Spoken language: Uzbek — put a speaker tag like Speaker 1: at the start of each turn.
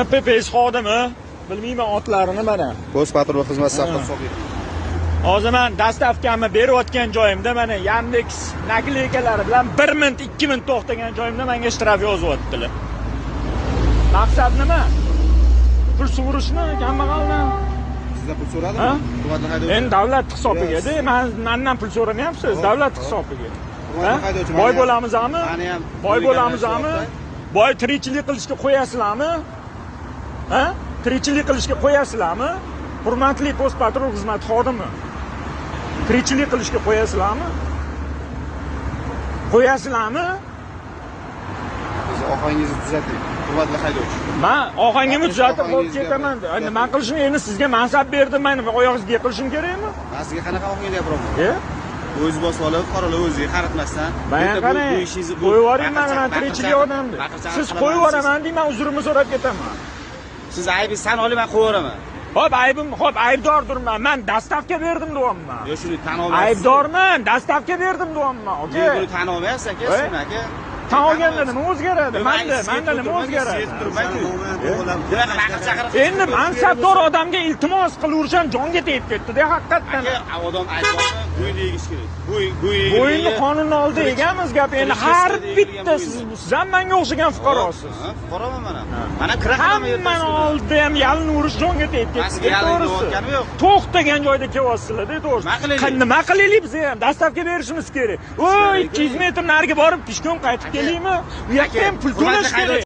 Speaker 1: PPS xodimi, bilmayman otlarini mana.
Speaker 2: Post patrul xizmat safida hisoblaydi.
Speaker 1: Hozir man доставка mni berayotgan joyimda, mana, Yandex наклейка lari bilan 1 minut, 2 minut to'xtagan joyimda menga shtraf yozyaptilar. Maqsad nima? Pul sug'urishmi kambag'aldan?
Speaker 2: Sizdan pul so'radimi?
Speaker 1: Ha?
Speaker 2: Hurmatli haydovchi.
Speaker 1: Endi davlat hisobiga-da, mandan pul so'ramayapsiz, davlat hisobiga.
Speaker 2: Hurmatli
Speaker 1: Ha?
Speaker 2: haydovchi,
Speaker 1: Boy
Speaker 2: mani ham-
Speaker 1: bo'lamizmi?
Speaker 2: mani ham
Speaker 1: Boy
Speaker 2: qo'ygan
Speaker 1: bo'lamizmi?
Speaker 2: narsa.
Speaker 1: Boy tirikchilik qilishga qo'yasizlarmi? Ha? Tirikchilik qilishga qo'yasizlarmi? Hurmatli post patrul xizmati xodimi. Tirikchilik qilishga qo'yasizlarmi? Qo'yasizlarmi?
Speaker 2: Siz ohangingizni tuzating. Hurmatli haydovchi.
Speaker 1: Man ohangimni
Speaker 2: Gapirish
Speaker 1: tuzatib qo'yib
Speaker 2: ohangingizga
Speaker 1: ketaman.
Speaker 2: tuzating.
Speaker 1: Nima qilishim endi? Sizga mansab berdim, man oyog'ingizga yiqilishim kerakmi?
Speaker 2: Men sizga qanaqa ohangda gapiraman?
Speaker 1: E?
Speaker 2: O'zi bosib olib, fuqarolar o'ziga qaratmasdan.
Speaker 1: Man
Speaker 2: bitta
Speaker 1: qarang,
Speaker 2: bu ishingizni
Speaker 1: qo'yib yuboring mani, man
Speaker 2: baqir-chaqir-
Speaker 1: tirikchilik odamda.
Speaker 2: baqir-chaqir
Speaker 1: Siz
Speaker 2: qilaman,
Speaker 1: qo'yib yuboraman deyman, uzrimni so'rab ketaman.
Speaker 2: Siz aybingizni tan oling, men qo'yib yuboraman.
Speaker 1: Xo'p, aybim, xo'p, aybdordirman. Man доставка berdim deyapman.
Speaker 2: Yo, shuni tan olmaysiz.
Speaker 1: Aybdorman, доставка berdim deyapman, aka.
Speaker 2: Yo'q, buni tan olmayapsiz, aka,
Speaker 1: E?
Speaker 2: siz aka.
Speaker 1: Tan olganda nima o'zgaradi?
Speaker 2: Yo'q,
Speaker 1: Manda,
Speaker 2: sizga
Speaker 1: manda nima
Speaker 2: turmang,
Speaker 1: o'zgaradi?
Speaker 2: sizga turmang-ku. Bunaqa baqir-chaqir.
Speaker 1: Endi mansabdor odamga iltimos qilaverisham jonga tegib ketdi-da, haqiqatdan.
Speaker 2: Aka, odam aybdormi? Bo'yni egish kerak. Bo'y
Speaker 1: Bo'yinni qonunni oldida egamiz gap. Endi har bitta siz ham menga o'xshagan fuqarosiz.
Speaker 2: Ha, fuqaroman mana. Mana kira qilaman.
Speaker 1: Hammani oldida ham yalinaverish jonga tegib
Speaker 2: Man
Speaker 1: ketdi.
Speaker 2: sizga
Speaker 1: To'g'risi.
Speaker 2: yalinayotganim yo'q.
Speaker 1: To'xtagan joyda kelyapsizlar-da, to'g'risi.
Speaker 2: Nima qilaylik?
Speaker 1: Nima qilaylik biz ham? Доставка berishimiz kerak. O, 200 metr nariga borib пешком qaytib kelaymi? U yoqda ham pul
Speaker 2: Hurmatli
Speaker 1: to'lash kerak.
Speaker 2: haydovchi.